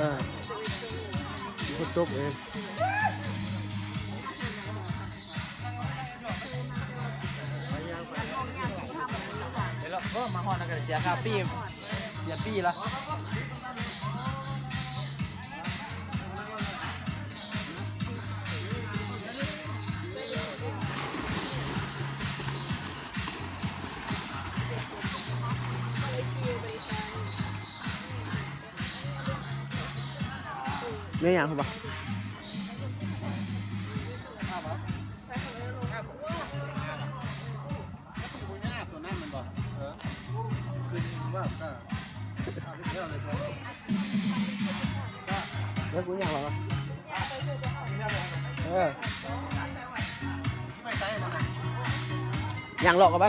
ອ່າ ຝົນຕົກເອງ. ໂອ້ ມາຮອດແລ້ວກໍເສຍຄ່າປີ້ ເສຍປີ້ລະ. ແມ່ນຫຍັງພຸ້ນບໍ່? ເອີ ເອີ ກູຍ່າງແລ້ວ ເອີ ຍ່າງເລາະກັນໄປ.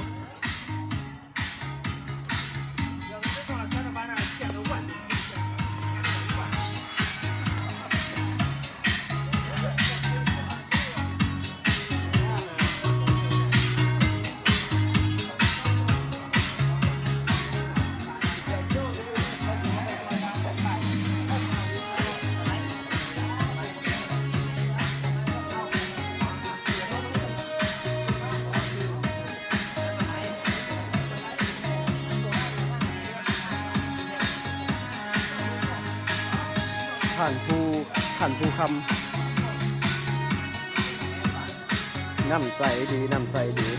ທ່ານຜູ້ ທ່ານຜູ້ຄຳ ນ້ຳໃສດີ ນ້ຳໃສດີ. ດ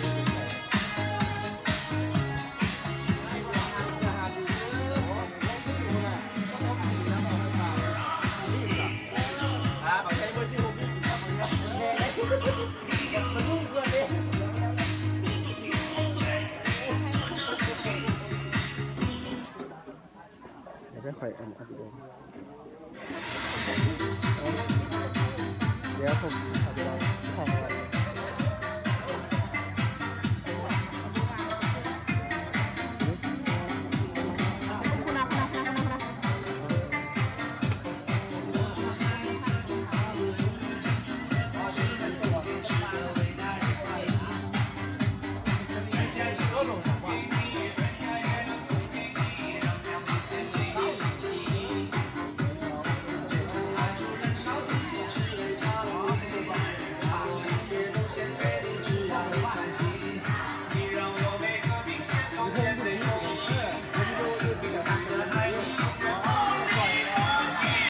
ຽວຂ້ອຍອັນອັບໂຫຼດ ດຽວຜົມ